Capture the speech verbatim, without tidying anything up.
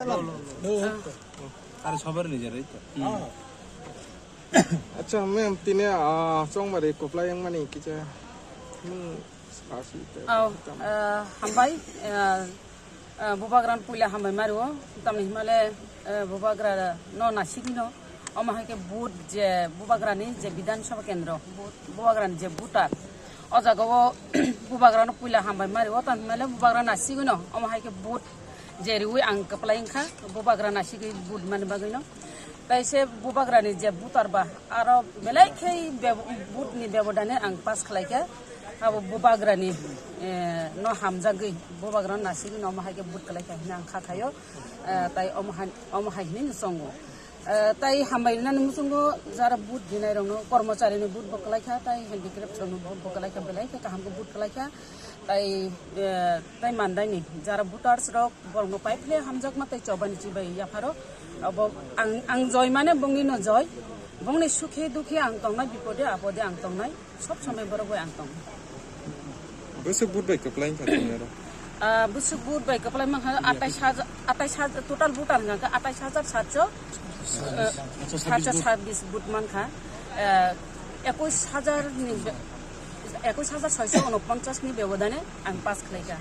Are sobar nijer ei to. Acha, mem tini, ah, chongmari koplai yang mani kicha. Hmm, spasi te. Oh, eh, hambai, eh, eh, bubagrano puila hambai mario, tamni himale, eh, bubagrano nasigino, omo hai khe vote je bubagrani je Bidhan Sabha kendro, bu-, bubagrani je voter, o jaga o bubagrano puila hambai mario, tamni himale bubagrano nasigino, omo hai khe vote je riwi ang kwplai wngkha, bubagra nasigwi vote mani bagwino. Tai se bubagrani je voter ba, aro belai khe be-, vote ni bebodane ang pass khlai kha. Abo bubagrani, eh, no hamjagwi bubagrano nasigwi no omo hai khe vote khlai kha hwnwi ang kha khaio. Eh, tai omo hai, omo hai hwnwi no chongo. Eh, tai hambai rinani muchungo jara vote dinai rokno, kormocharini vote bo khlai kha, tai handicraft rokno vote bo khlai kha, belai khe kaham khe vote khlai kha. Tai, eh, tai mandaini jara voters rok borokno pai phile hamjakma tei chobani chibai yapharo. Abo ang, ang joy mane bongni no joy, bongni sukhe dukhe ang tongnai, bipode apode ang tongnai, sob somoi borok bai ang tong. Bwswk vote bai kwplai wngkha tini oro? Ah, bwswk vote bai kwplai mankha atais hajar, atais hajar, total voter hwnkha khe atais hajar satso, eh, satso sabbish vote mankha. Eh, ekush hajar ni be-, ekush hajar soiso unoponchas ni bebodane ang pass khlaikha.